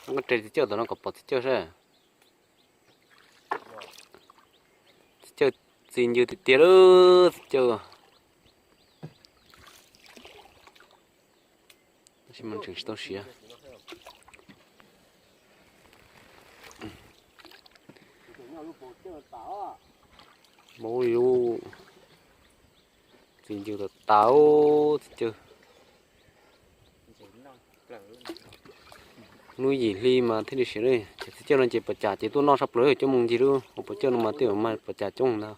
Koj res txiv cawj tom no kom pom txiv cawj saib. Txiv cawj txi ncw tiag tiag lawm txiv cawj. Tab sis mas tseem tsis tau siav. Txi ncw tas tas txiv cawj. Lub yim hli mas thiaj li siav li. Ces txiv cawj no ces pas cas ces tuaj noj tshaj plaws coob mus ncig lub hauv pas cawj no mas twb mas pas cas coob ntag.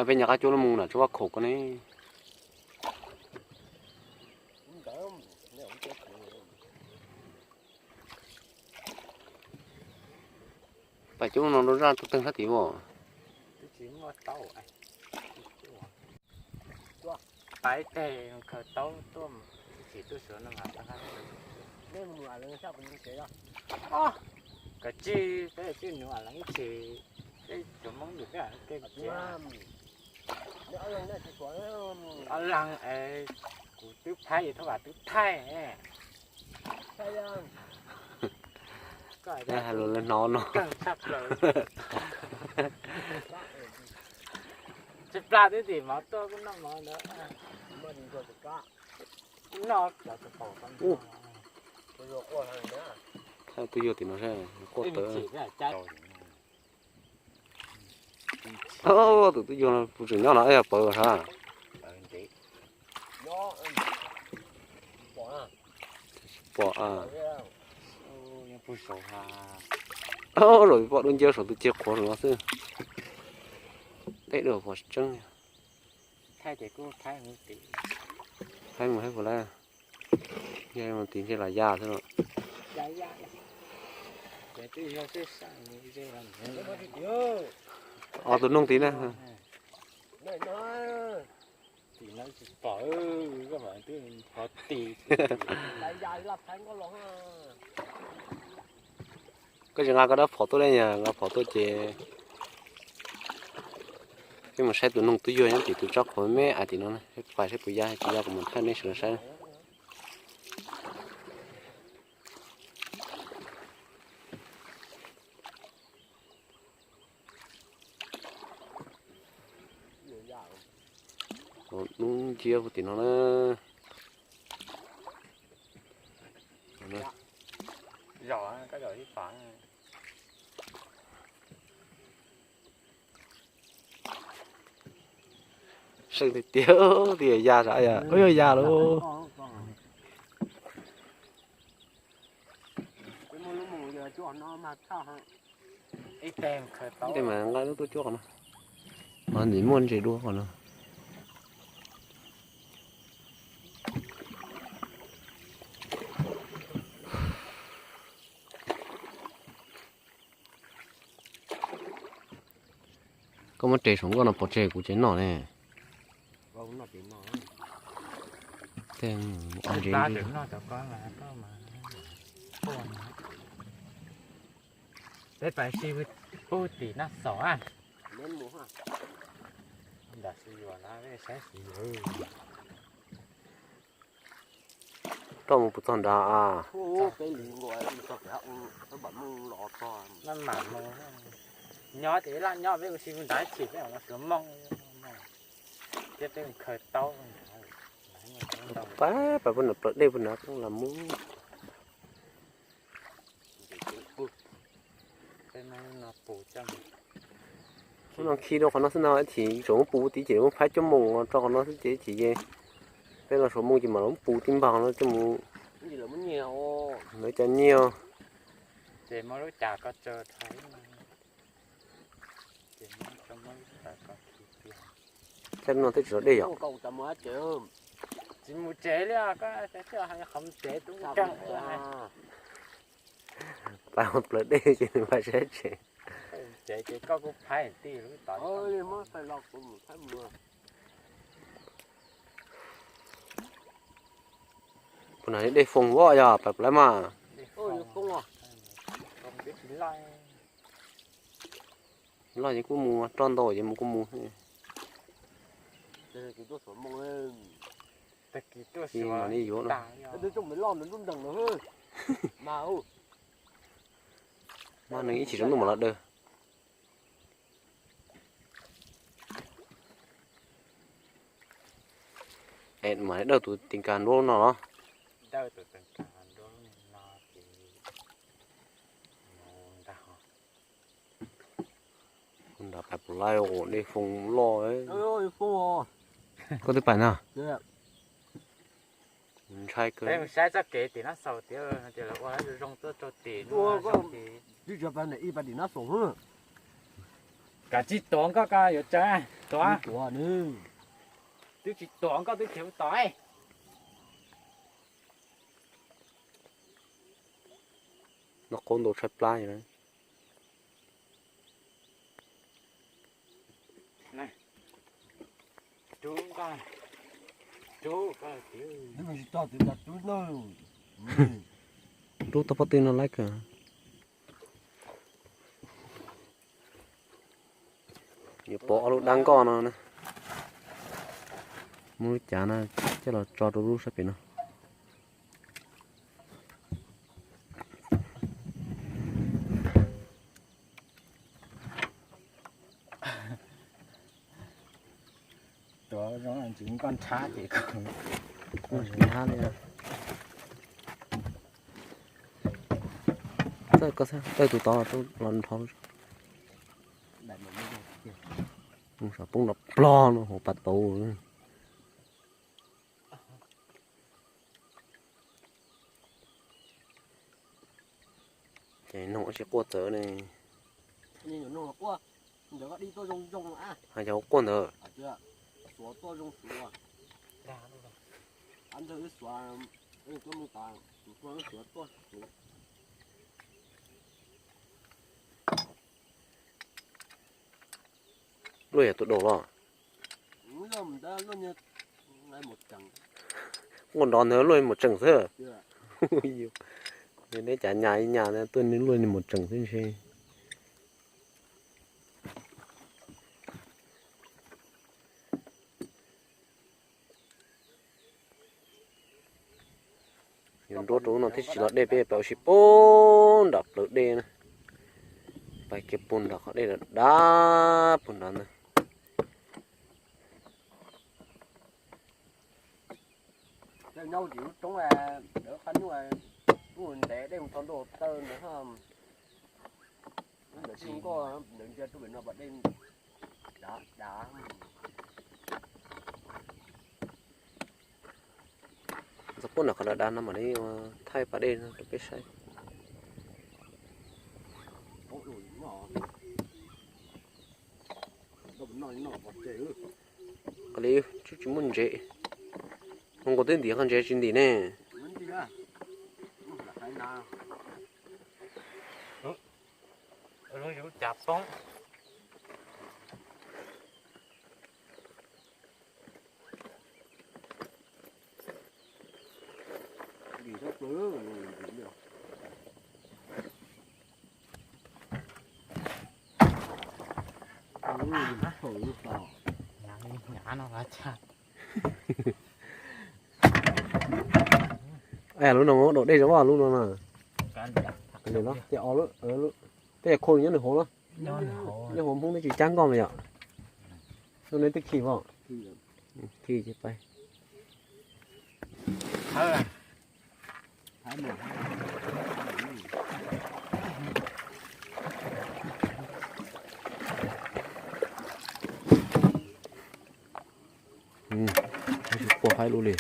Peb nyuam qab cuab lub moo na tsuas vaj khaum ko ne. Pais cuab no rau zaj tuaj teeg sab tid as. Pais teg khaws taub tuaj, ib chim tuaj suav no mas. Kav tsij peb tsij nus a leej ib chim, peb cov Hmoob yus peb ke a leeg es kuv twb phaib es thov vam twb thaij. Hais lus lawv hnov no. Tsis plam twb tim mov tuaj kuj noj mov ntawd. Kuj noj. Thaij tus yuag tim no saib quaj tawv. Tus twb yuag no puas tseem nyob no yog pawv sav? Pom. Zaum pom dub nciab saum tus ciaj qhuav saum no xwb. Deb dua pom tseeb. Thaij mus hab puas lawm. Yog mus tim ntshe los ya xwb. Ob tug noog tid na. Koj tsis nqa koj dab phom tuaj li, nqa phom tuaj ces peb mus saib tus noog twb yuag nyob tim tus tsob qhuav me me tim no, pais saib puas ya, tsis ya kuv mam thaij nej sawv daws saib. Dub nciab tim no na. Seej tiag tiag, twb yuav ya sav, yuav ya lauj. Tej mas nqa lub tuaj cuab qhov no. Qhov ntawd muaj ntses dua qhov no. Koj muab res saum nkoj no pov tseg kuv tsev noj ne. Tej ntses peb pais si pug tim Naj Xom a. Nram Xwm Yuas na, peb saib Xwm Yuas. Roj mus puas txog nrad a? Nyob ces laj nyob peb ua si mus nrad ib chim peb mam suav moo. Thiab peb mus khaws taub. Pab pab puag nram plawv dej puag nrad los mus. Hnub no khi rau qhov no xwb no, ib chim tseem muab pub tid ces muab phaib coj mus rau qhov no xwb ces ib chim ces peb los suav moo ces mam los muab pub tib npag no coj mus. Lawv cov nyiaj. Saib no twb tsis tau dej yom. Tsis mus tsev li, qhov tsev tub nkeeg. Pab mus plawv dej ces nws pab saib tsev. Ces ces koj kuj phaib tij lub tod. Puas nag dej foo voj yog pais puas laib mas. Loj ces kuj mus, roj ntau ces mus kuj mus. Tsis mas li yuav no. Mas nws ib chim rau ntuj mam los dawg. Es mam dawj tus tis kas nruab no los? Nram pais puas laib os, dej foo loj. Koj twb pais na? Ntshai kawg. Saib txoj kev tim no xaus tias lawv ua zoo zoo tuaj rau tim no. Kav tsij tuav nkoj, koj yuav tsaws tuav. Twb tsis tuav nkoj twb khiav ua tod. Noj qab ntau tshaib plab. Rub tau pob tw no laib kawg. Yuav pov ob lub dab nkoj no na. Muab lub cav no coj los tso rau lub sab pem no. Tuav zoo ntsis nkoj nrhab ces koj ntshab li. Txawj tus tod los nrho. Poob nrov plog no hauv pas tauv. Ces noog ua si quaj txawv ne. Hais yog quaj ntawd. Luaj yog tus daus los? Quaj nrov ntawd luaj mus tseem xwb. Neb cas nyas ib nyas tuaj luaj mus tseem xwb ntshe. Yuav nruab rau lub no thiaj tsis los dej, peb pais ua si puag nram plawv dej na. Pais kiag puag nram qhov dej dav dav puag nrad ntag. Nyob tim lub roob, lawv qab nyuj, lub ntev dej mus txog ntua taw ntawd, lub ntawd tsis nkoj, ntawd ntsia rau pem no pas dej dav dav. Txog puag nram qhov dav dav no mam li ua thaij pas dej no rau peb saib. Qhov li tsis muaj ntsev. Hos nkaus twb ntim qhov ntsev tsis ntim ne. Lub no muab dau dej rau vaj lub no na. Tej khau nyob nws hauv na. Nyob hauv Hmoob twb tsis cab nkoj mas yom. Xyoo nej twb khi os? Khi ces pais. Tsis quaj haib lub li.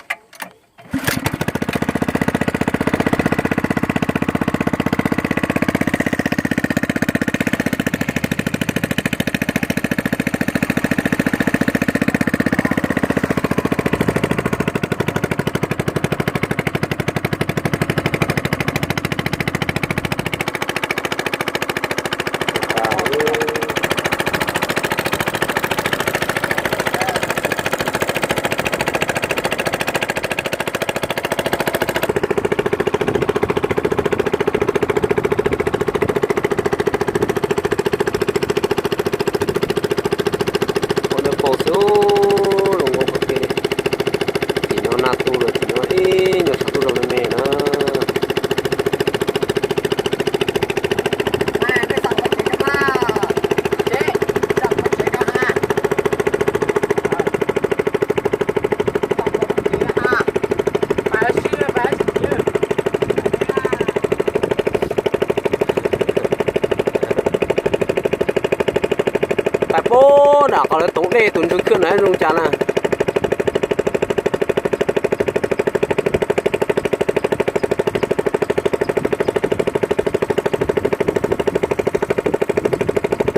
Tej tus ntsuj khwb no zoo cas na.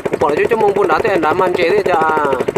Kuv pom lawv coob coob moo npuj nrad thiab, nrad mas ntses thiab cov.